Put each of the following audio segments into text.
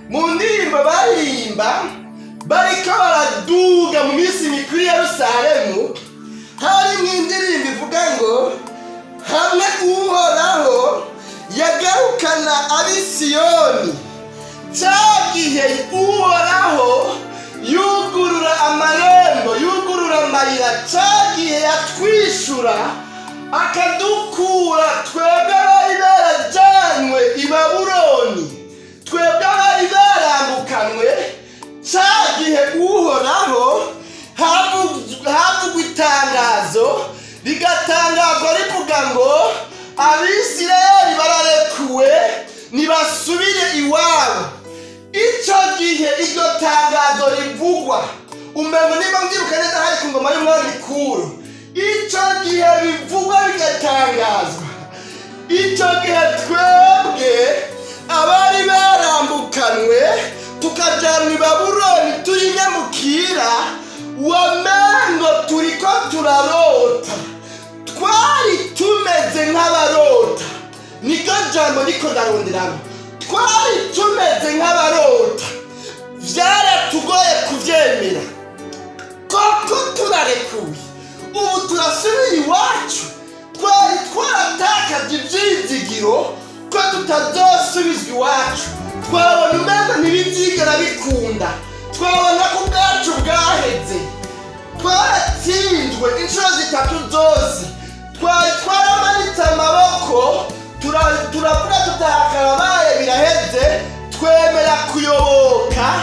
Mu ndirimbo baririmba bariko baraduga mu minsi mikuru i Yerusalemu, harimwo indirimbo ivuga ngo hamwe Uhoraho yagarukana ab'Isiyoni, cya gihe Uhoraho yugurura amarembo, yugurura amayira, cya gihe yatwishura akadukura twebwe bari barajanywe i Babuloni, twebwe bari barambukanwe, cya gihe Uhoraho havugwa itangazo rigatangazwa rivuga ngo Abisirayeli bararekuwe, nibasubire iwabo. Icyo gihe iryo tangazo rivugwa, umengo niba mbyibuka neza hari ku ngoma y'umwami Kuro. Icyo gihe bivugwa bigatangazwa, icyo gihe twebwe abari barambukanwe tukajyanwa i Babuloni turi nyamukira, wamengo turiko turarota, twari tumeze nk'abarota. Niryo jambo niko ndaronderamo, twari tumeze nk'abarota. Byaratugoye kubyemera koko turarekuwe, ubu turasubira iwacu. Twari twaratakaje ibyizigiro ko tutazosubizwa iwacu. Twabona umengo ntibibyigera bikunda, twabona ko ubwacu bwaheze, twaratsinzwe inshuro zitatu zose. Twari twaramanitse amaboko, turavuga tutakarabaye, biraheze. Twemera kuyoboka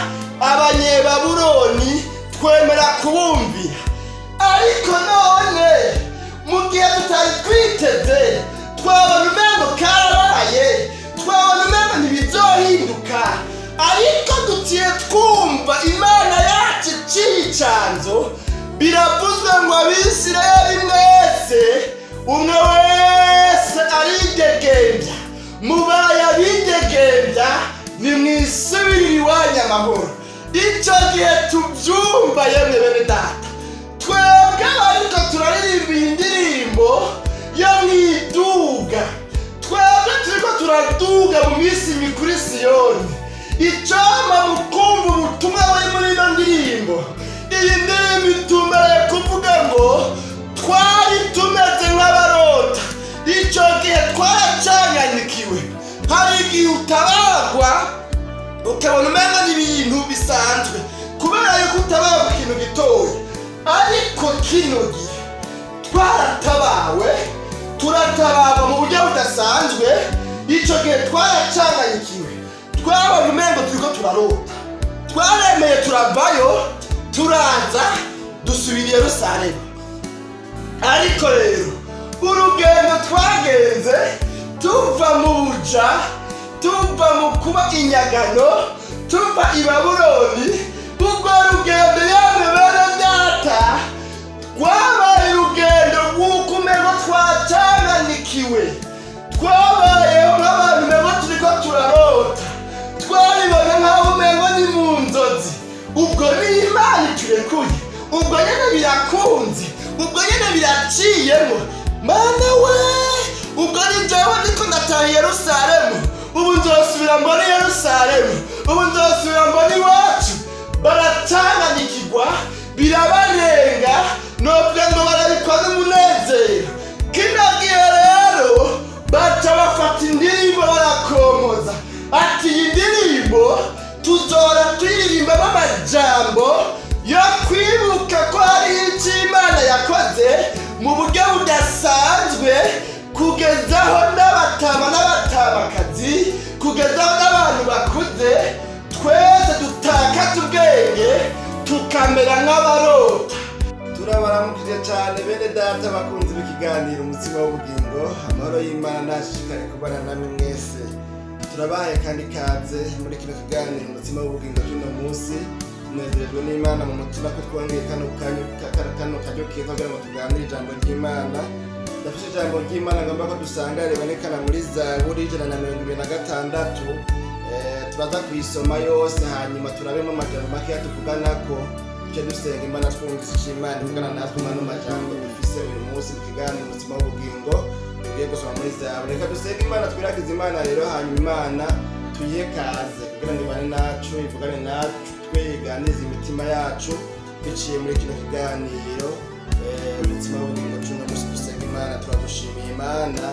Abanyebabuloni, twemera kubumvira. Ariko none mu gihe tutari twiteze, twabona umengo karabaye, twabona umengo ntibizohinduka, ariko dutiye twumva Imana yacu iciye icanzo, biravuzwe ngo Abisirayeli mwese, umwe wese aridegembya, mubaye abidegembya, nimwisubirire iwanyu amahoro. Icyo gihe tubyumva, yemwe bene data, twebwe ariko turaririmba iyi ndirimbo yo mu iduga, twebwe turiko turaduga mu minsi mikuru i Siyoni. Icampa mukumva ubutumwa buri muri ino ndirimbo. Iyi ndirimbo itumbereye kuvuga ngo twari tumeze nk'abarota. Icyo gihe twaracanganyikiwe. Hari igihe utabagwa ukabona umengo ni ibintu bisanzwe kubera yuko utabagwa ikintu gitoya, ariko kino gihe twaratabawe, turatabarwa mu buryo budasanzwe. Icyo gihe twaracanganyikiwe, twabona umengo turiko turarota. Twaremeye turavayo, turaza dusubira i Yerusalemu. Ariko rero urugendo twagenze tuva mu buja, tuva mu kuba inyagano, tuva i Babuloni, urwo rugendo, yemwe bene data, rwabaye urugendo rw'uko umengo twacanganikiwe. Twabayeho nk'abantu umengo turiko turarota, twaribona nk'aho umengo ni mu nzozi. Ubwo ni Imana iturekuye, ubwo nyene birakunze, ubwo nyene biraciyemo. Mana we, ubwo ni jewe ndiko ndataha i Yerusalemu, ubu nzosubira mbona Yerusalemu, ubu nzosubira mbona iwacu. Baratanganyikirwa, birabarenga, novuga ngo barabikwa n'umunezero. Kino gihe rero baca bafata indirimbo barakomoza ati iyi ndirimbo tuzora tuyiririmbamo amajambo yo kwibuka ko hariho icyo Imana yakoze mu buryo budasanzwe, kugezaho n'abatama n'abatamakazi, kugezaho n'abantu bakuze, twese dutakaza ubwenge tukamera nk'abarota. Turabaramukije cyane bene data bakunze b'ikiganiro Umutsima w'Ubugingo. Amahoro y'Imana ashishikare kubana namwe mwese. Turabahaye kandi ikaze muri kino kiganiro Umutsima w'Ubugingo cy'uno munsi. Tunezerejwe n'Imana mu mutima ko twongeye kano kanya, kano karyo keza kugira ngo tuganire ijambo ry'Imana. Ndafite ijambo ry'Imana ngomba ko dusanga ribonekana muri Zaburi 126. Turaza kuyisoma yose, hanyuma turabemo amajambo makeya tuvuganako, duce dusenga Imana, twumvise icyo Imana ivugana natwe mano majambo dufise uyu munsi mu kiganiro Umutsima w'Ubugingo tugiye gusoma muri Zaburi. Reka dusenge Imana, twiragize Imana rero, hanyuma Imana tuyihe kaze kugira ngo ibane natwe. ivugane natwe, iganirize imitima yacu biciye muri kino kiganiro umutsima w'ubugingo c'uno munsi. Dusenga Imana. Turagushimiye Imana,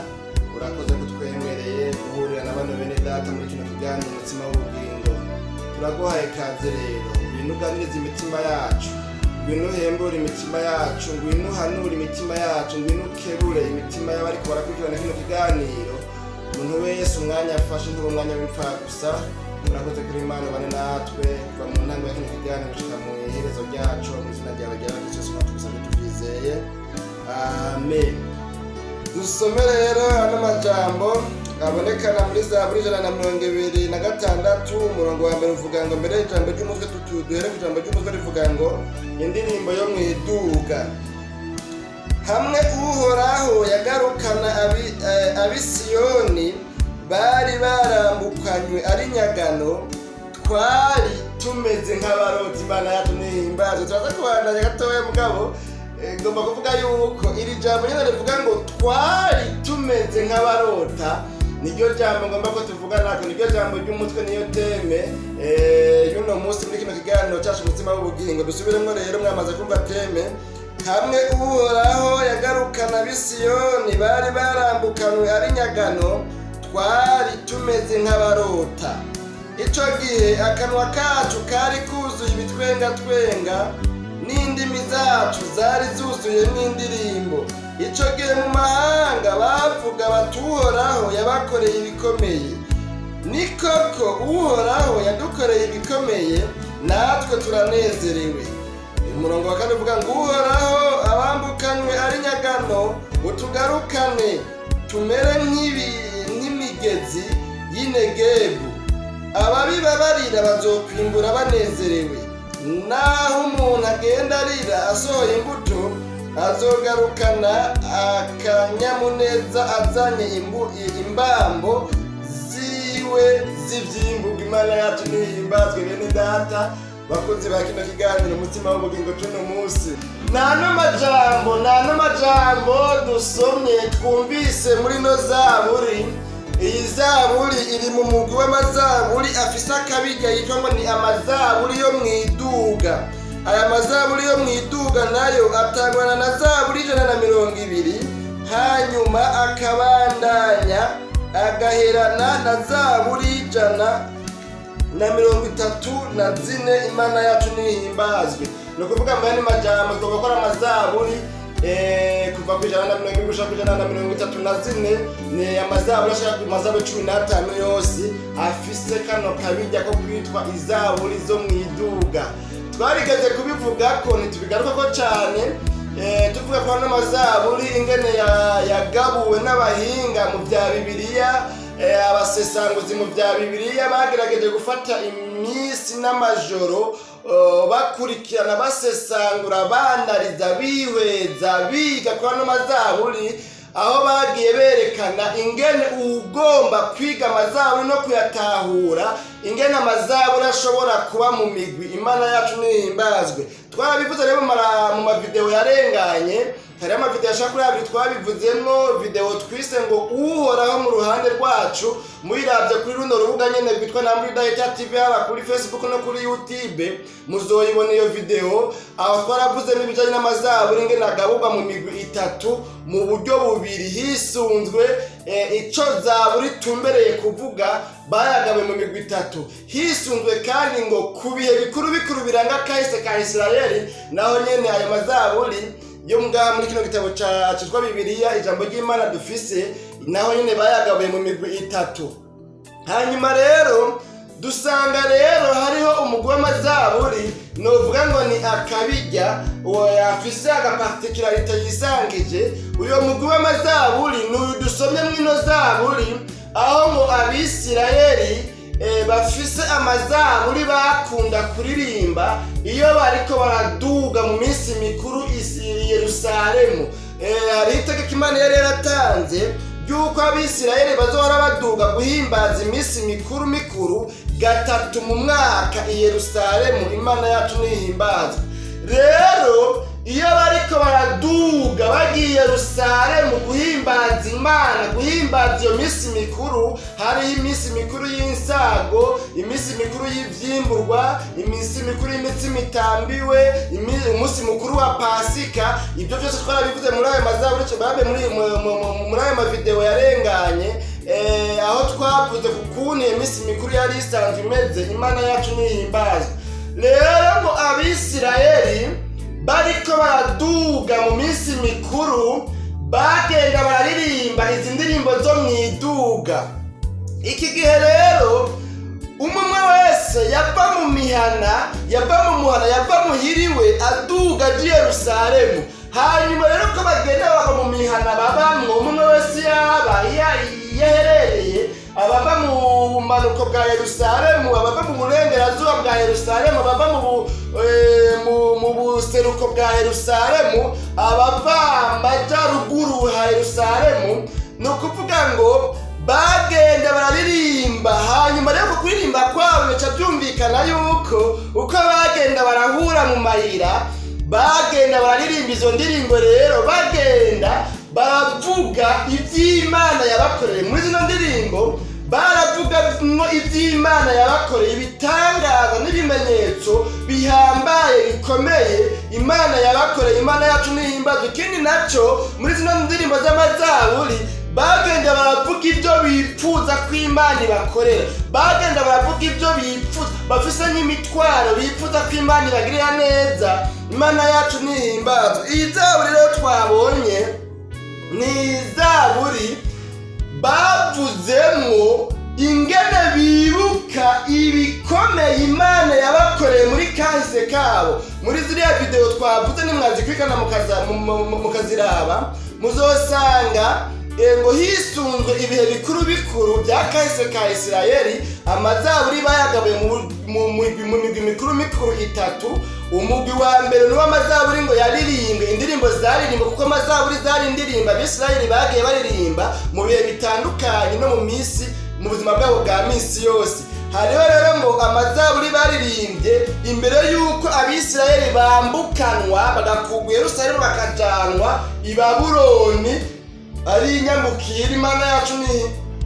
urakoze ko twemereye guhurira na bano bene data muri kino kiganiro umutsima w'ubugingo. Turaguhaye ikaze rero, ngwino uganirize imitima yacu, ngwino uhembure imitima yacu, ngwino uhanure imitima yacu, ngwino ukebure imitima y'abariko barakurikirana kino kiganiro. Umuntu wese umwanya afashe ntuba umwanya w'impfagusa. Urakoze kuri Imana, ubane natwe kuva mu ntango ya kino kiganiro gushika mu iherezo ryaco. Mu izina ryawe rya Kristo Yesu tugusabye tuvyizeye, amen. Dusome rero ano majambo abonekana muri Zaburi 126, umurongo wa mbere uvuga ngo, mbere y'ijambo ry'umutwe, duhere ku ijambo ry'umutwe rivuga ngo indirimbo yo mu iduga. Hamwe Uhoraho yagarukana ab'Isiyoni bari barambukanywe ari nyagano, twari tumeze nk'abarota. Imana yacu nihimbaze. Turaza kubandanya gatoya, mugabo ngomba kuvuga yuko iri jambo nyine rivuga ngo twari tumeze nk'abarota niryo jambo ngomba ko tuvuga nako, niryo jambo ry'umutwe, niyo thème y'uno munsi muri kino kiganiro cyacu umutsima w'ubugingo. Dusubiremo rero, mwamaze kumva thème: hamwe Uhoraho yagarukana ab'Isiyoni bari barambukanwe ari nyagano, twari tumeze nk'abarota. Ico gihe akanwa kacu kari kuzuye ibitwengatwenga, n'indimi zacu zari zuzuye n'indirimbo. Ico gihe mu mahanga bavuga bati: "Uhoraho yabakoreye ibikomeye." Ni koko, Uhoraho yadukoreye ibikomeye, natwe turanezerewe. Umurongo wa kane uvuga ngo: "Uhoraho, abambukanywe ari nyagano utugarukane, tumere nk'imigezi y'Inegebu. Ababibabarira bazokwimbura banezerewe. Naho umuntu agenda arira asohoye imbuto, azogarukana akanyamuneza azanye imbambo ziwe z'ivyimburwa." Imana yacu nihimbazwe. Bene data, bakunzi ba kino kiganiro umutsima w'ubugingo c'uno munsi, nta n'amajambo dusomye twumvise muri no zaburi. Iyi zaburi iri mu mugwi w'amazaburi afise akabirya yitwa ngo ni amazaburi yo mu iduga. Aya mazaburi yo mu iduga nayo atangwana na Zaburi 120, hanyuma akabandanya agaherana na Zaburi 134. Imana yacu nihimbazwe. Ni ukuvuga mu yandi majambo, tugomba gukora amazaburi kuva ku 120 gushika ku 134. Ni amazaburi ashaka ku mazaburi 15 yose afise kano kabirya ko kwitwa izaburi zo mu iduga. Twarigeze kubivuga ko ntitubigaruka ko cyane, tuvuga ko ano mazaburi ingene yagabuwe n'abahinga mu bya Bibiliya, abasesanguzi mu bya Bibiliya bagerageje gufata iminsi n'amajoro, bakurikirana, basesangura, banariza, bihweza, biga kuri ano mazaburi, aho bagiye berekana ingene ugomba kwiga amazaburi no kuyatahura, ingene amazaburi ashobora kuba mu migwi. Imana yacu nihimbazwe. Twarabivuze rero mu mavideo yarenganye. Hariho amavideo ashaka kuri abiri twabivuzemwo, video twise ngo "Uhoraho mu ruhande rwacu". Muyiravye kuri runo rubuga nyene rwitwa Namburi TV, haba kuri Facebook no kuri YouTube, muzoyibona iyo video. Aho twaravuzemo ibijanye n'amazaburi, ingene agaburwa mu migwi itatu mu buryo bubiri hisunzwe ico zaburi tumbereye kuvuga. Bayagawe mu migwi itatu hisunzwe kandi ngo ku bihe bikuru bikuru biranga kahise ka Isirayeli. Naho nyene ayo mazaburi yo ngaha muri kino gitabo citwa Bibiliya, ijambo ry'Imana dufise, naho nyene bayagabuye mu migwi itatu. Hanyuma rero dusanga rero hariho umugwi w'amazaburi novuga ngo ni akabirya, uwo yafise agaparticularité yisangije. Uyo mugwi w'amazaburi ni uyu dusomye mw'ino zaburi, aho ngo Abisirayeli bafise amazaburi bakunda kuririmba iyo bariko baraduga mu minsi mikuru i Yerusalemu. Hariho itegeko Imana yari yaratanze ry'uko Abisirayeli bazohora baduga guhimbaza iminsi mikuru mikuru gatatu mu mwaka i Yerusalemu. Imana yacu nihimbazwa. Rero Iyo bariko baraduga bagiye Yerusalemu guhimbaza Imana, guhimbaza iyo minsi mikuru, hariho iminsi mikuru y'insago, iminsi mikuru y'ivyimburwa, iminsi mikuru y'imitsima itambiwe, umunsi mukuru wa Pasika. Ibyo byose twarabivuze muri ayo mazaburi babe muri ayo mavideo yarenganye, aho twavuze ku kuntu iyo minsi mikuru yari isanzwe imeze. Imana yacu nihimbazwe. Rero ngo Abisirayeli bariko baraduga mu minsi mikuru, bagenda bararirimba izi ndirimbo zo mu iduga. Iki gihe rero umwe wese yava mu mihana, yava mu muhana, yava muhiriwe, aduga aja i Yerusalemu. Hanyuma rero ko bagenda bava mu mihana babamwo, umwe wese yaba iyo aherereye, abava mu bumanuko bwa Yerusalemu, abava mu burengerazuba bwa Yerusalemu, abava mu buseruko bwa Yerusalemu, abava amajyaruguru ha Yerusalemu, ni ukuvuga ngo bagenda bararirimba. Hanyuma rero ku kuririmba kwabo bica byumvikana yuko uko bagenda barahura mu mayira, bagenda bararirimba izo ndirimbo. Rero bagenda baravuga iby'Imana yabakoreye. Muri zino ndirimbo baravuga iby'Imana yabakoreye, ibitangaza n'ibimenyetso bihambaye bikomeye Imana yabakoreye. Imana yacu nihimbazwe. Ikindi nacyo, muri zino ndirimbo z'amazaburi bagenda baravuga ibyo bipfuza ko Imana ibakorera, bagenda baravuga ibyo bipfuza, bafise nk'imitwaro bipfuza ko Imana ibagirira neza. Imana yacu nihimbazwe. Iyi zaburi rero twabonye ni izaburi bavuzemwo ingene bibuka ibikomeye Imana yabakoreye muri kahise kabo. Muri ziriya videwo twavuze, nimwazikurikirana mukaziraba, muzosanga ngo hisunzwe ibihe bikuru bikuru bya kahise ka Isirayeli, amazaburi bayagabuye mu migwi mikuru mikuru itatu. Umugwi wa mbere ni uw'amazaburi ngo yaririmbwe, indirimbo zaririmbwe, kuko amazaburi zari indirimbo Abisirayeli bagiye baririmba mu bihe bitandukanye no mu minsi, mu buzima bwabo bwa minsi yose. Hariho rero ngo amazaburi baririmbye imbere y'uko Abisirayeli bambukanwa, bagakurwa i Yerusalemu bakajanwa i Babuloni ari inyambukira. Imana yacu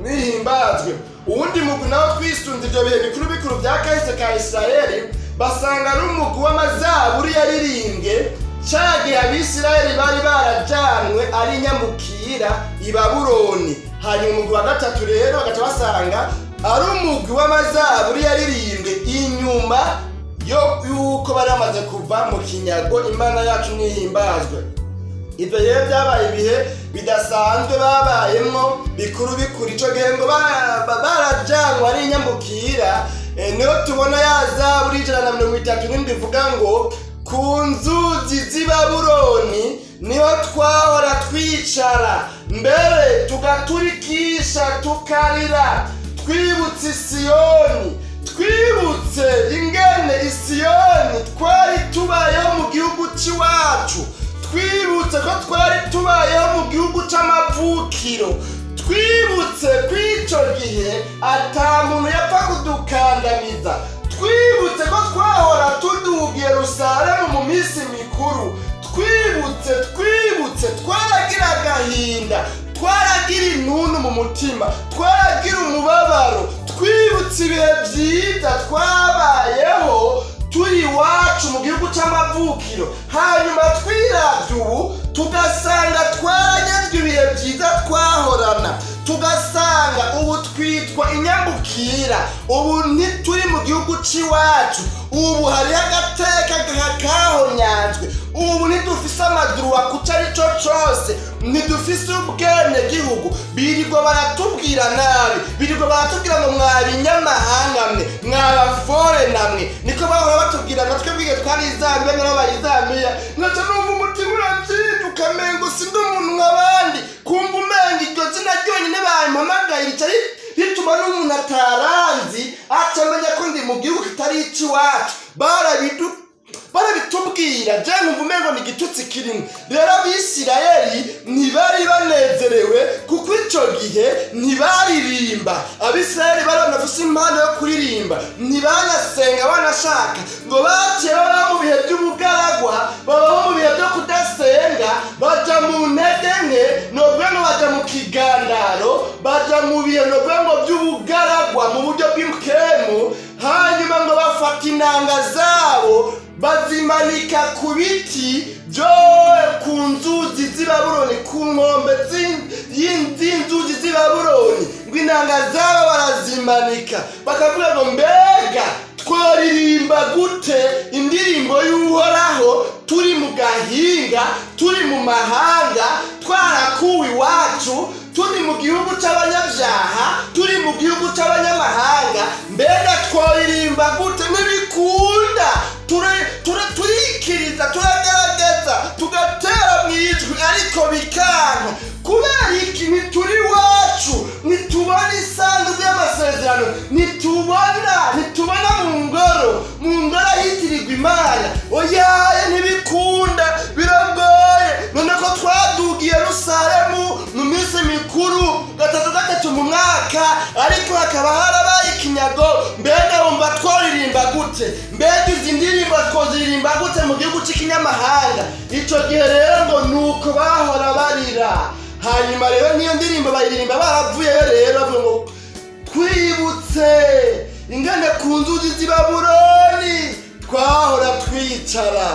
nihimbazwe. Uwundi mugwi nawo twisunze ibyo bihe bikuru bikuru bya kahise ka Isirayeli, basanga ari umugwi w'amazaburi yaririmbwe ca gihe Abisirayeli bari barajanwe ari inyambukira i Babuloni. Hanyuma umugwi wa gatatu rero bagaca basanga ari umugwi w'amazaburi yaririmbwe inyuma yo yuko bari bamaze kuva mu kinyago. Imana yacu nihimbazwe. Ibyo rero byabaye ibihe bidasanzwe babayemwo bikuru bikuru. Ico gihe ngo barajanwa ari inyambukira, niho tubona ya zaburi 137 ivuga ngo: "Ku nzuzi z'i Babuloni niho twahora twicara, mbere tugaturikisha tukarira, twibutse Isiyoni, twibutse ingene Isiyoni twari tubayeho mu gihugu cy'iwacu, twibutse ko twari tubayeho mu gihugu c'amavukiro, twibutse ko ico gihe ata muntu yapfa kudukandamiza, twibutse ko twahora tuduga i Yerusalemu mu minsi mikuru, twibutse, twibutse, twaragira agahinda, twaragira intuntu mu mutima, twaragira umubabaro, twibutse ibihe byiza twabayeho turi iwacu mu gihugu c'amavukiro. Hanyuma twiravye ubu tugasanga twaranyazwe ibihe byiza twahorana, tugasanga ubu twitwa inyambukira, ubu ntituri mu gihugu c'iwacu, ubu hariho agateka kahonyanzwe, ubu ntidufise amadroits kuco ari co cose, ntidufise ubwenegihugu, birirwa baratubwira nabi, birirwa baratubwira ngo mwa binyamahanga mwe, mwa foreigner mwe." Niko bahora batubwira natwe bwige twari Izambiya, n'abaye Izambiya. Nkaca numva umutima uravyinduka, mengo sindi umuntu nk'abandi, kumva umenga iryo zina ryonyine bampamagaye rica rituma n'umuntu ataranzi aca amenya ko ndi mu gihugu kitari ic'iwacu. Barabidu Barabitubwira, je nkumva umengo ni igitutsi kirimo. Rero Abisirayeli ntibari banezerewe, kuko ico gihe ntibaririmba. Abisirayeli bari banafise impano yo kuririmba, ntibanasenga banashaka. Ngo baciye baba mu bihe by'ubugaragwa, babaho mu bihe byo kudasenga, baja mu ntege nke, novuga ngo baja mu kigandaro, baja mu bihe novuga ngo by'ubugaragwa mu buryo bw'impwemu. Hanyuma ngo bafata inanga zabo, bazimanika ku biti byo ku nzuzi z'i Babuloni, ku nkombe z'inzuzi z'i Babuloni. Ngo inanga zabo barazimanika, bakavuga ngo: "Mbega tworirimba gute indirimbo y'Uhoraho turi mu gahinga, turi mu mahanga, twarakuwe iwacu, turi mu gihugu c'abanyabyaha, turi mu gihugu c'abanyamahanga? Mbega tworirimba gute? Ntibikunda." Turikiriza, turagerageza, tugatera mu ijwi, ariko bikanka. Kubera iki? Ntituri iwacu, ntitubona isanduku y'amasezerano, ntitubona mu ngoro ahitirirwa Imana. Oyaye, ntibikunda, biragoye. None ko twadugiye Yerusalemu mu minsi mikuru gatatu gatatu mu mwaka, ariko hakaba harabaye ikinyago, mbega wumva tworirimba gute? Mbega izi ndirimbo twoziririmba gute mu gihugu cy'ikinyamahanga? Icyo gihe rero ngo nuko bahora barira. Hanyuma rero niyo ndirimbo bayiririmba baravuyeyo. Rero bavuga ngo: "Twibutse ingene ku nzuzi z'i Babuloni twahora twicara,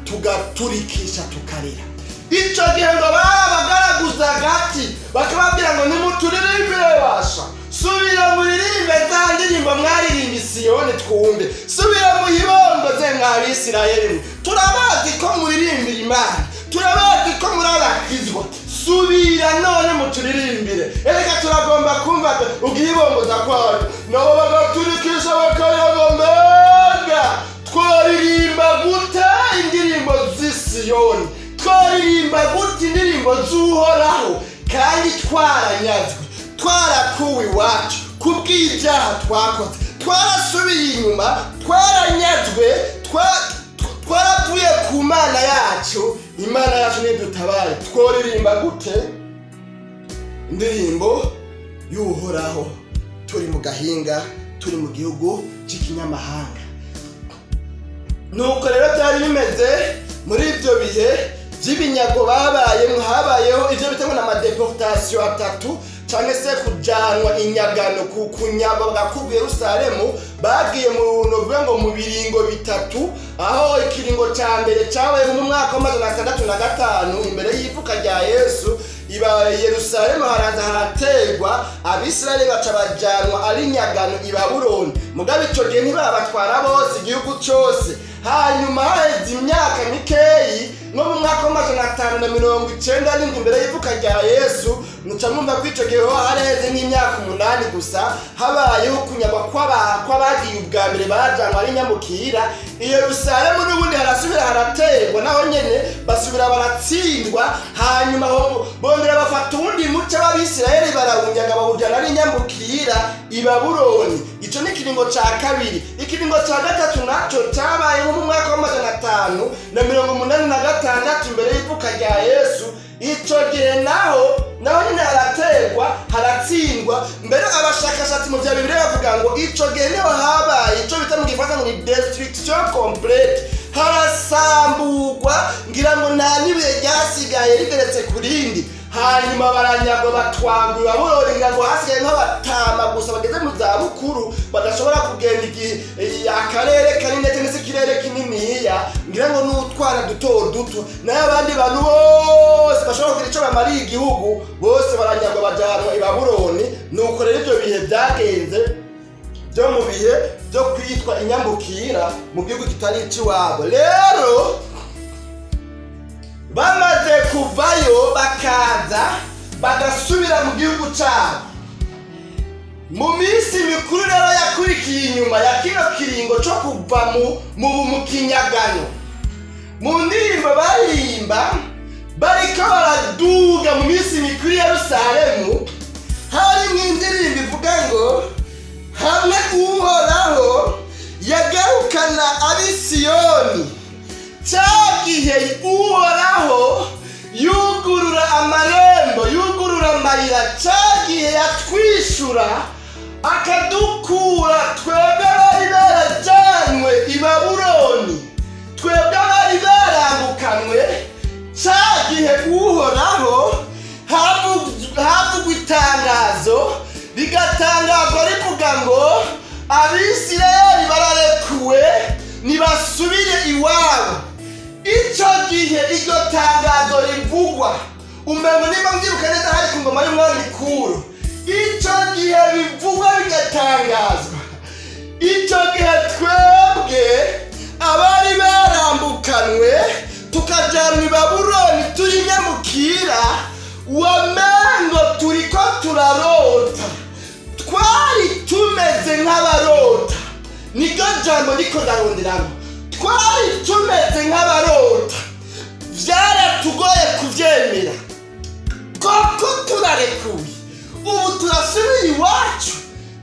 tugaturikisha, tukarira." Icyo gihe ngo barabagaraguza agati, bakababwira ngo: "Nimuturirimbire basha, subira muririmbe za ndirimbo mwaririmba i Siyoni twumve, subira muhibongoze mw'Abisirayeli, turabazi ko muririmbira Imana, turabazi ko muri abakizwa, subira none muturirimbire, ereka turagomba kumva ubwibongoza kwanyu." Nabo bagaturikisha, bakayaga. Mbega twaririmba gute indirimbo z'i Siyoni? Twaririmba gute indirimbo z'Uhoraho kandi twaranyazwe, twarakuwe iwacu kubw'ibyaha twakoze, twarasubiye inyuma, twaranyazwe, twaravuye ku Mana yacu? Imana yacu nidutabare, tworirimba gute indirimbo y'Uhoraho turi mu gahinga, turi mu gihugu cy'ikinyamahanga?" Nuko rero byari bimeze muri ibyo bihe by'ibinyago babayemo. Habayeho ibyo bita ngo ni ama déportation atatu, cyangwa se kujanwa inyagano, ku kunyagwa bagakurwa Yerusalemu. Bagiye mu novuga ngo mu biringo bitatu, aho ikiringo cya mbere cyabaye mu mwaka wa 605 imbere y'ivuka rya Yesu. Iba Yerusalemu haraza haraterwa, Abisirayeli baca bajanwa ari nyagano i Babuloni. Mugabo ico gihe ntibabatwara bose, igihugu cose. Hanyuma haheze imyaka mikeyi, nko mu mwaka wa 597 imbere y'ivuka rya Yesu, muca mwumva ko ico gihe ho haraheze nk'imyaka 8 gusa habayeho kunyagwa kw'abagiye ubwa mbere bajanwa ari nyamukira i Yerusalemu. N'ubundi harasubira haraterwa, naho nyene basubira baratsindwa. Hanyuma ho bongera bafata uwundi muce w'Abisirayeli, barawunyaga, bawujana ari nyamukira i Babuloni. Ico ni ikiringo ca kabiri. Ikiringo ca gatatu naco cabaye nko mu mwaka wa 586 imbere y'ivuka rya Yesu. Ico gihe naho nyine haraterwa, haratsindwa. Mbere abashakashatsi mu vya Bibiliya bavuga ngo ico gihe niho habaye ico bita mu Gifaransa ngo ni destruction complète, harasamburwa, ngira ngo nta n'ibuye ryasigaye rigeretse ku rindi. Hanyuma baranyagwa, batwagwa i Babuloni. Ngira ngo hasigaye nk'abatama gusa bageze mu za bukuru, badashobora kugenda igihe akarere kanini cyangwa se ikirere kininiya, ngira ngo n'utwana duto duto. Nayo abandi bantu bose bashobora kugira icyo bamariye igihugu, bose baranyagwa, bajanwa i Babuloni. Nuko rero ibyo bihe byagenze byo mu bihe byo kwitwa inyambukira mu gihugu kitari icy'iwabo. Rero bamaze kuvayo, bakaza bagasubira mu gihugu cyabo, mu minsi mikuru rero yakurikiye inyuma ya kino kiringo cyo kuva mu kinyagano, mu ndirimbo baririmba bariko baraduga mu minsi mikuru i Yerusalemu, harimwo indirimbo ivuga ngo: "Hamwe Uhoraho yagarukana ab'i Siyoni." Gihe Uhoraho yugurura amarembo, yugurura amayira, cya gihe yatwishura akadukura twebwe bari barajanywe i Babuloni, twebwe bari barambukanwe. Cya gihe Uhoraho havugwa itangazo, rigatangazwa rivuga ngo: "Abisirayeli bararekuwe, nibasubire iwabo." Icyo gihe iryo tangazo rivugwa, umengo niba mbyibuka neza hari ku ngoma y'umwami Kuro. Icyo gihe bivugwa, bigatangazwa, icyo gihe twebwe abari barambukanwe tukajyanwa i Babuloni turi nyamukira, wamengo turiko turarota, twari tumeze nk'abarota. Niryo jambo ndiko ndaronderamo: twari tumeze nk'abarota. Byaratugoye kubyemera. Koko turarekuye, ubu turasubira iwacu?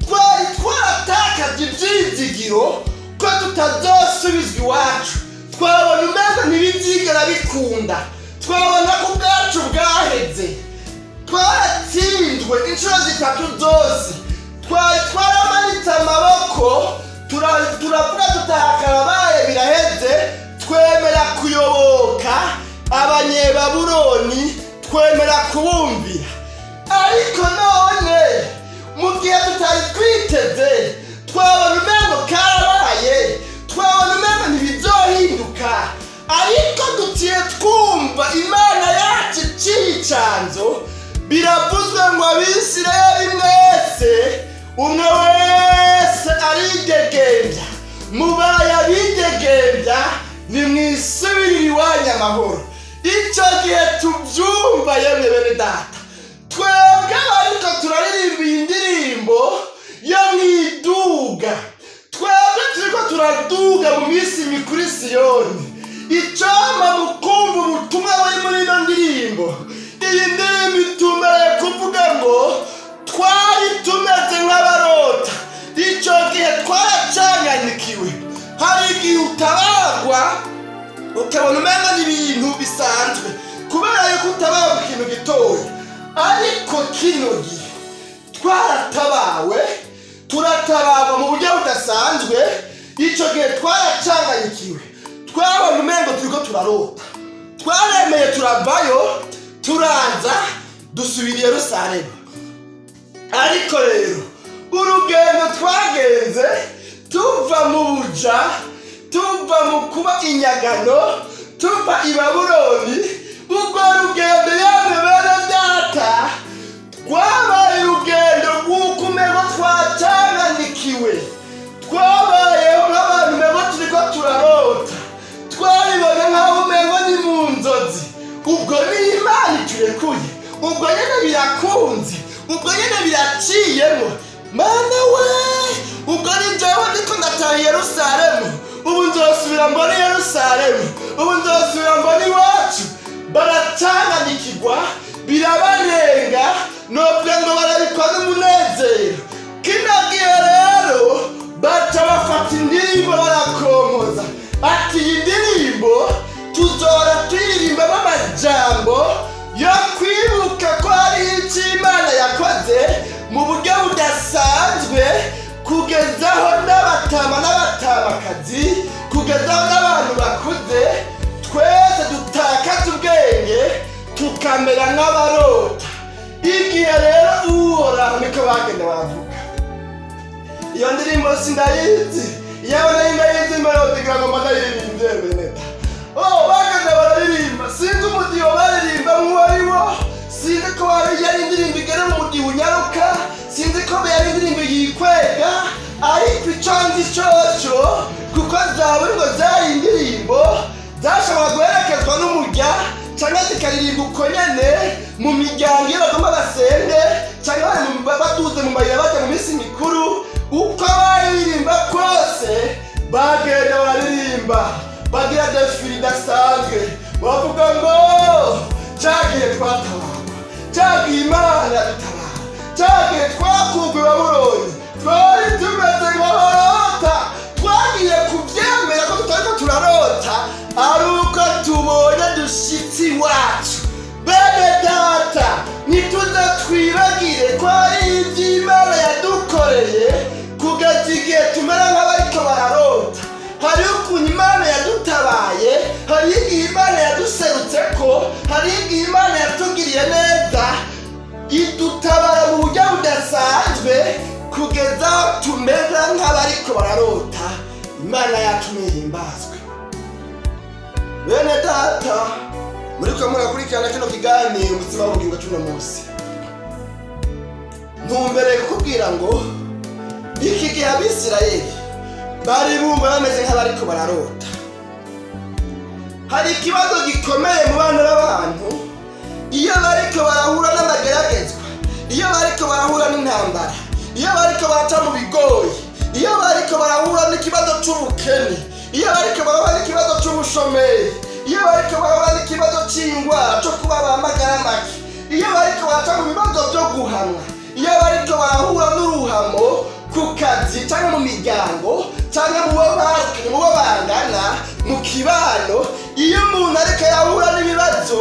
Twari twaratakaje ibyizigiro ko tutazosubizwa iwacu. Twabona umengo ntibizigera bikunda, twabona ko ubwacu bwaheze, twaratsinzwe inshuro zitatu zose. Twari twaramanitse amaboko, turavuga tutahakarabaye, biraheze. Twemera kuyoboka Abanyebabuloni, twemera kubumvira. Ariko none mu gihe tutari twiteze, twabona umengo karabaye, twabona umengo ntibizohinduka, ariko dutiye twumva Imana yacu iciye icanzo, biravuzwe ngo: "Abisirayeli mwese, umwe wese aridegembya, mubaye abidegembya, nimwisubirire iwanyu amahoro." Icyo gihe tubyumva, yemwe bene data, twebwe ariko turaririmba iyi ndirimbo yo mu iduga, twebwe turiko turaduga mu minsi mikuru i Siyoni. Icampa mukumva ubutumwa buri muri ino ndirimbo. Iyi ndirimbo itumbereye kuvuga ngo twari tumeze nk'abarota. Icyo gihe twaracanganyikiwe. Hari igihe utabagwa ukabona umengo ni ibintu bisanzwe, kubera yuko utabagwa ikintu gitoya. Ariko kino gihe twaratabawe, turatabarwa mu buryo budasanzwe. Icyo gihe twaracanganyikiwe, twabona umengo turiko turarota. Twaremeye, turavayo, turaza dusubira i Yerusalemu. Ariko rero urugendo twagenze tuva mu buja, tuva mu kuba inyagano, tuva i Babuloni, urwo rugendo, yamwe bene data, rwabaye urugendo rw'uko umengo twacanganikiwe. Twabayeho nk'abantu umengo turiko turarota, twabibona nk'aho umengo ni mu nzozi. Ubwo ni Imana iturekuye, ubwo nyene birakunze, ubwo nyene biraciyemo. Mana we, ubwo ni jewe ndiko ndataha i Yerusalemu, ubu nzosubira mbona i Yerusalemu, ubu nzosubira mbona iwacu. Baracanganikirwa, birabarenga, novuga ngo barabikwa n'umunezero. Kino gihe rero baca bafata indirimbo barakomoza, ati: "Iyi ndirimbo tuzora tuyiririmbamo amajambo yo kwibuka ko hariho icyo Imana yakoze mu buryo budasanzwe, kugezaho n'abatama n'abatamakazi, kugezaho n'abantu bakuze, twese dutakaza ubwenge tukamera nk'abarota." Igihe rero Uhoraho, niko bagenda baravuga. Iyo ndirimbo sindayizi, iyaba nari ndayizi melody ngira ngo mba ndayiririmbye, beneta. Oh, bagenda bararirimba, sinzi umudiho baririmba nk'uwo ari wo, sinzi ko yari indirimbo igera mu mudiho unyaruka, sinzi ko yari indirimbo yikwega, ariko ico nzi coco, kuko zaburi ngo zari indirimbo zashobora guherekezwa n'umurya cyangwa zikaririmba uko nyene mu miryango iyo bagomba basenge, cyangwa bari baduze mu mayira bajya mu minsi mikuru. Uko baririmba kose, bagenda bararirimba, bagira défilé idasanzwe, bavuga ngo: "Cyagihe twatabarwa, cyagihe Imana yadutabara, cyagihe twakurwa i Babuloni, twari tumeze nk'abarota. Twagiye kubyemera ko tutariko turarota ari uko tubonye iradutabara mu buryo budasanzwe kugeza aho tumeze nk'abariko bararota. Imana yacu nihimbazwe. Bene data, muriko murakurikirana kino kiganiro Umutsima w'Ubugingo cuno munsi, ntumbereye kukubwira ngo iki gihe Abisirayeli bari bumva bameze nk'abariko bararota. Hari ikibazo gikomeye mu bana b'abantu: iyo bariko barahura n'amageragezwa, iyo bariko barahura n'intambara, iyo bariko baraca mu bigoyi, iyo bariko barahura n'ikibazo c'ubukene, iyo bariko barahura n'ikibazo c'ubushomeri, iyo bariko barahura n'ikibazo c'ingwara, co kuba bamagara make, iyo bariko baraca mu bibazo vyo guhanwa, iyo bariko barahura n'uruhamo ku kazi cyangwa mu miryango cyangwa mu bo barukanye, mu bo bangana, mu kibano, iyo umuntu ariko arahura n'ibibazo,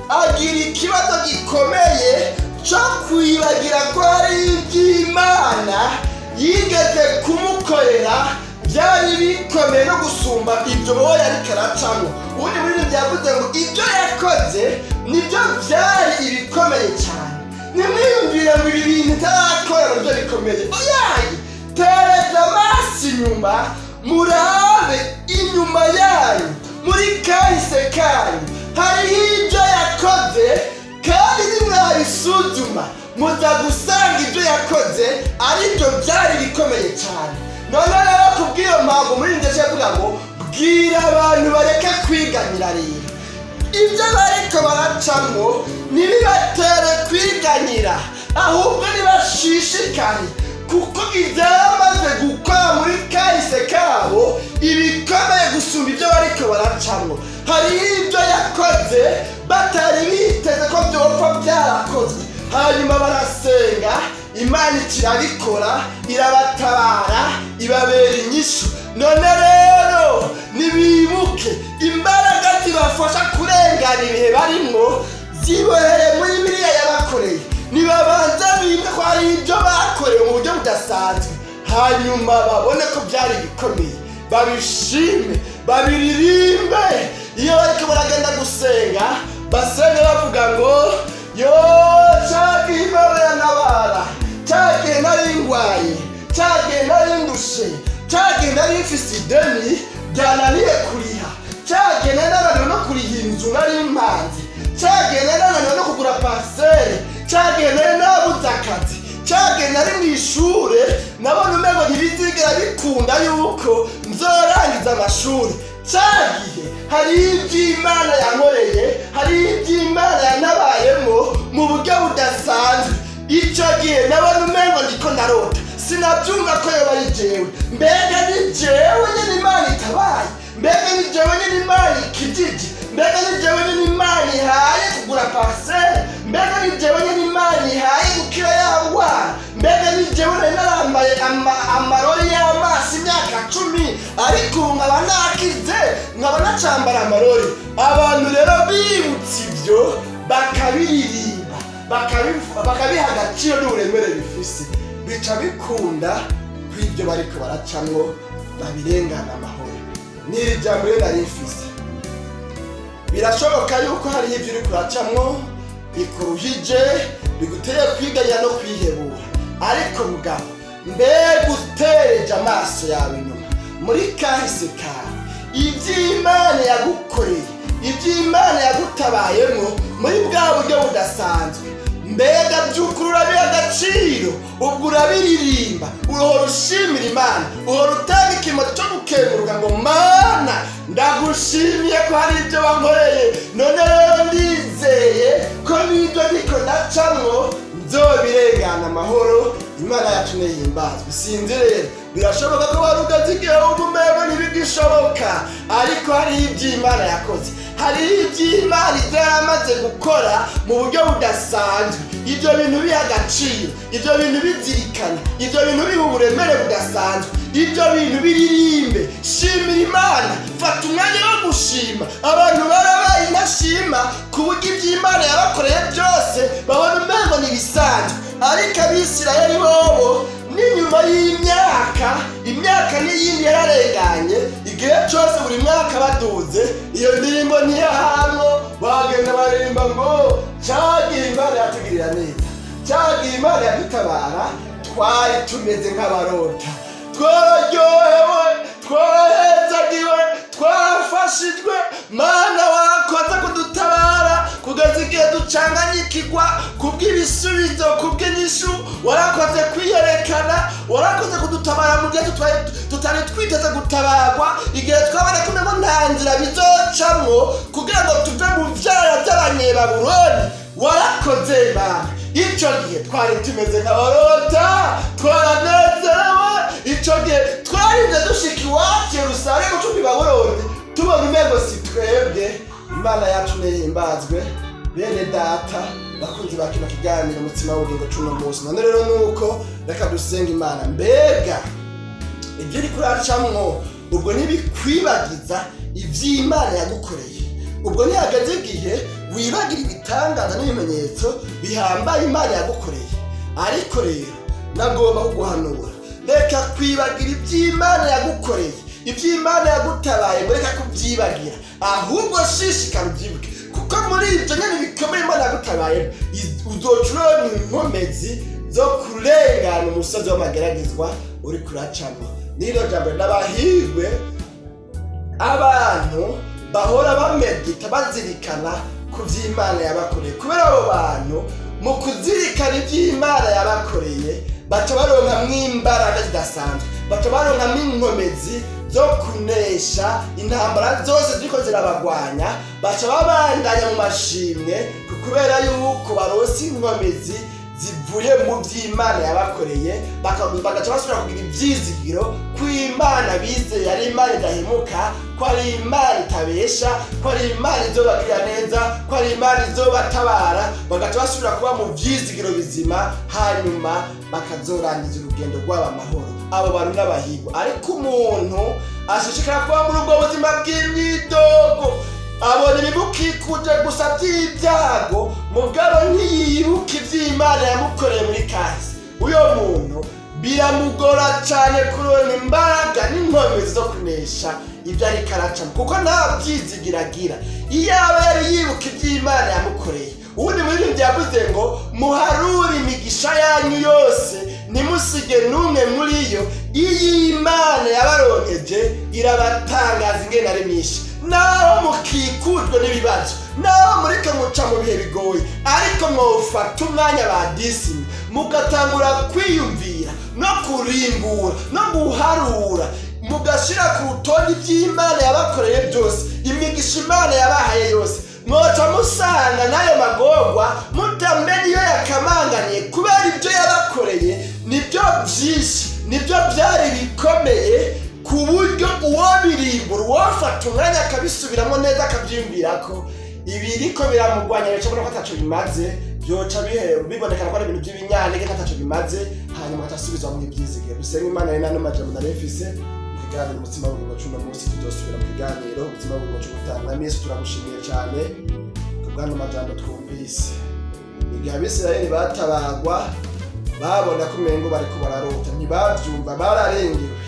agira ikibazo gikomeye cyo kwibagira ko hari iby'Imana yigeze kumukorera byari bikomeye no gusumba ibyo wowe yariko aracamo. Ubundi muri byavuze ngo ibyo yakoze nibyo byari ibikomeye cyane. Nimwiyumvire ngo ibi bintu itarakora nibyo bikomeye. Oyaye, tereza amaso inyuma, murabe inyuma yanyu muri kahise kanyu, hariho ibyo yakoze, kandi nimwabisuzuma muza gusanga ibyo yakoze aribyo byari bikomeye cyane. None rero kubw'iyo mpamvu muri ndetse yavuga ngo bwira abantu bareke kwiganira. Rero ibyo bariko baracamwo ntibibatere kwiganyira, ahubwo nibashishikare, kuko ibyamaze gukora muri kahise kabo ibikomeye gusumba ibyo bariko baracamwo. Hariho ibyo yakoze batari biteze ko byopfa byarakozwe, hanyuma barasenga, Imana ikirabikora, irabatabara, ibabera inyishu. None rero nibibuke imbaraga zibafasha kurengana ibihe barimwo zibohere muri biriya yabakoreye. Nibabanza bibuke ko hari ibyo bakorewe mu buryo budasanzwe, hanyuma babone ko byari bikomeye, babishime, babiririmbe. Iyo bariko baragenda gusenga, basenge bavuga ngo: "Yo, cagihe Imana yantabara, cagihe nari ngwaye, cagihe nari ndushe, cagihe nari mfise ideni ryananiye kuriha, cagihe nari nananiwe no kuriha inzu nari mpanze, cagihe nari nananiwe no kugura parcelle, cagihe nari nabuze akazi, cagihe nari mu ishure nabona umengo ntibizigera bikunda yuko nzorangiza amashuri, cagihe hari iby'Imana yankoreye, hari iby'Imana yanabayemo mu buryo budasanzwe. Icyo gihe nabona umengo ndiko ndarota, sinabyumva ko yoba ari jewe. Mbega ni jewe nyene Imana itabaye? Mbega ni jewe nyene Imana ikijije? Mbega ni jewe nyene Imana ihaye kugura parcelle? Mbega ni jewe nyene Imana ihaye gukira ya ngwara? Mbega ni jewe nari narambaye amarori y'amaso imyaka 10, ariko ubu nkaba nakize, nkaba nacambara amarori?" Abantu rero bibutse ibyo, bakabiririmba, bakabiha agaciro n'uburemere bifise, bica bikunda ko ibyo bariko baracamwo babirengana amahoro. N'iri jambo rero nari mfise: birashoboka yuko hariho ibyo uri kuracamwo bikuruhije, biguteye kwiganya no kwihebura, ariko mugabo mbega utereje amaso yawe inyuma muri kahise kawe, iby'Imana yagukoreye, iby'Imana yagutabayemo muri bwa buryo budasanzwe, mbega by'ukuri urabiha agaciro? Ubwo urabiririmba, uhora ushimira Imana, uhora utanga ikimoto cyo gukenguruka ngo: "Mana, ndagushimiye ko hari ibyo wankoreye. None rero ndizeye ko n'ibyo ndiko ndacamwo nzobirengana amahoro." Imana yacu nihimbazwe. Sinzi rero, birashoboka ko wari ugaze igihe wumva umengo ntibigishoboka, ariko hariho iby'Imana yakoze, hariho iby'Imana ibyo yaramaze gukora mu buryo budasanzwe. Ibyo bintu biha agaciro, ibyo bintu bizirikana, ibyo bintu biha uburemere budasanzwe, ibyo bintu biririmbe. Shimira Imana, fata umwanya wo gushima. Abantu barabaye intashima ku buryo iby'Imana yabakoreye byose babona umengo ni ibisanzwe, ariko Abisirayeli bobo n'inyuma y'imyaka, imyaka n'iyindi yararenganye, igihe cyose buri mwaka baduze, iyo ndirimbo ntiyahamwo. Bagenda baririmba ngo: "Cagihe Imana yatugirira neza." Cyagihe Imana yadutabara, twari tumeze nk'abarota. Twararyohewe, twarahezagiwe, twarafashijwe. Mana, warakoze kudutabara kugeza igihe ducanganyikirwa kubw'ibisubizo, kubw'inyishu. Warakoze kwiyerekana, warakoze kudutabara mu gihe tutari twiteze gutabarwa, igihe twabona ko umengo nta nzira bizocamwo kugira ngo tuve mu vyara by'Abanyebabuloni. Warakoze, Mana. Ico gihe twari tumeze nk'abarota, twaranezerewe. Ico gihe twarinze dushika iwacu Yerusalemu tuva i Babuloni, tubona umengo si twebwe. Imana yacu nihimbazwe. Bene data, bakunzi ba kino kiganiro Umutsima w'Ubugingo cuno munsi, none rero nuko reka dusenga Imana. Mbega ibyo uri kuracamwo, ubwo ntibikwibagiza iby'Imana yagukoreye? Ubwo ntihageze igihe wibagira ibitangaza n'ibimenyetso bihambaye Imana yagukoreye? Ariko rero nagomba kuguhanura: reka kwibagira iby'Imana yagukoreye, iby'Imana yagutabaye. Ngo reka kubyibagira, ahubwo shishikara ubyibuke, kuko muri ibyo nyine bikomeye Imana yagutabaye uzoca uronka inkomezi zo kurengana umusozi w'amageragezwa uri kuracamo. N'iryo jambo n'abahirwe abantu bahora bamedita, bazirikana ku by'Imana yabakoreye, kubera abo bantu mu kuzirikana iby'Imana yabakoreye baca baronkamwo imbaraga zidasanzwe, baca baronkamwo inkomezi zo kunesha intambara zose ziriko zirabagwanya. Baca babandanya mu mashimwe kubera yuko baronse inkomezi zivuye mu by'Imana yabakoreye, bagaca basubira kugira ibyizigiro ko Imana bizeye ari Imana idahemuka, ko ari Imana itabesha, ko ari Imana izobagirira neza, ko ari Imana izobatabara. Bagaca basubira kuba mu byizigiro bizima, hanyuma bakazorangiza urugendo rwabo amahoro. Abo bantu n'abahigwa. Ariko umuntu ashishikara kuba muri ubwo buzima bw'imyidogo, abona ibimukikuje gusa by'ibyago, mugabo ntiyibuka iby'Imana yamukoreye muri kahise, uyo muntu biramugora cyane kuronka imbaraga n'inkomezi zo kunesha ibyo ariko aracamo, kuko nta byizigira agira. Iyo aba yari yibuka iby'Imana yamukoreye, ubundi muririmbyi yavuze ngo: "Muharure imigisha yanyu yose, ntimusige n'umwe muri yo. Iyi Imana yabaronkeje irabatangaza ingene ari myinshi." Naho mukikujwe n'ibibazo, naho murike muca mu bihe bigoye, ariko mwofata umwanya ba disimi, mugatangura kwiyumvira no kurimbura no guharura, mugashyira ku rutonde iby'Imana yabakoreye byose, imigisha Imana yabahaye yose, mwoca musanga n'ayo magorwa mutamenye iyo yakamanganiye, kubera ibyo yabakoreye nibyo byinshi, nibyo byari bikomeye, ku buryo uwo birimbura, uwofata umwanya akabisubiramo neza, akabyiyumvira ko ibiriko biramugwanya, bishobora ko ataco bimaze, byoca bibonekana ko ari ibintu by'ibinyanege, ko ataco bimaze, hanyuma agasubizwa mu ibyizigiro. Dusenga Imana. Rero n'ano majambo nari mfise mu kiganiro Umutsima w'Ubugingo c'uno munsi, tuzosubira mu kiganiro Umutsima w'Ubugingo c'ubutaha. Yesu, turagushimiye cyane kubw'ano majambo twumvise. Igihe Abisirayeli batabagwa, babona ko umengo bariko bararota, ntibavyumva, bararengewe.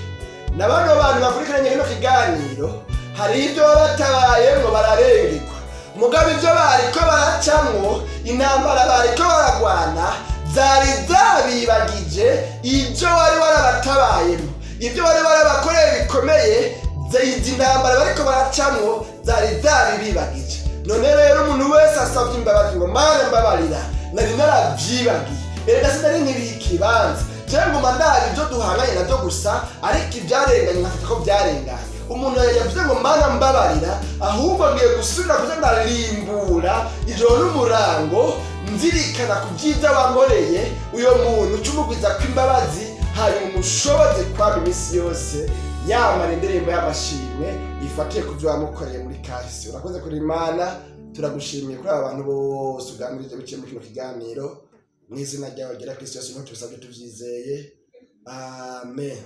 Na bano bantu bakurikiranye kino kiganiro, hari ibyo baba batabayemwo bararengerwa, mugabo ibyo bariko baracamwo, intambara bariko baragwana, zari zabibagije ibyo wari warabatabayemo, ibyo wari warabakoreye bikomeye. Izi ntambara bariko baracamwo zari zabibibagije. None rero umuntu wese asabye imbabazi ngo: "Mana, mbabarira, nari narabyibagiye. Erega sinari nkiriye ikibanza cyangwa nguma ndaba ibyo duhanganye nabyo gusa, ariko ibyarenganye nkafata ko byarenganye." Umuntu yavuze ngo: "Mana, mbabarira, ahubwo ngiye gusubira kuza ndarimbura ijoro n'umurango, nzirikana ku byiza wankoreye." Uyo muntu uca umugwiza kw'imbabazi, hanyuma umushoboze kwama iminsi yose yamara indirimbo y'amashimwe ifatiye ku byo wamukoreye muri kahise. Urakoze kuri Imana, turagushimiye kuri aba bantu bose uganirije biciye muri kino kiganiro. Mu izina ryawe ryera Kristo Yesu niho tubisabye tubyizeye, amen.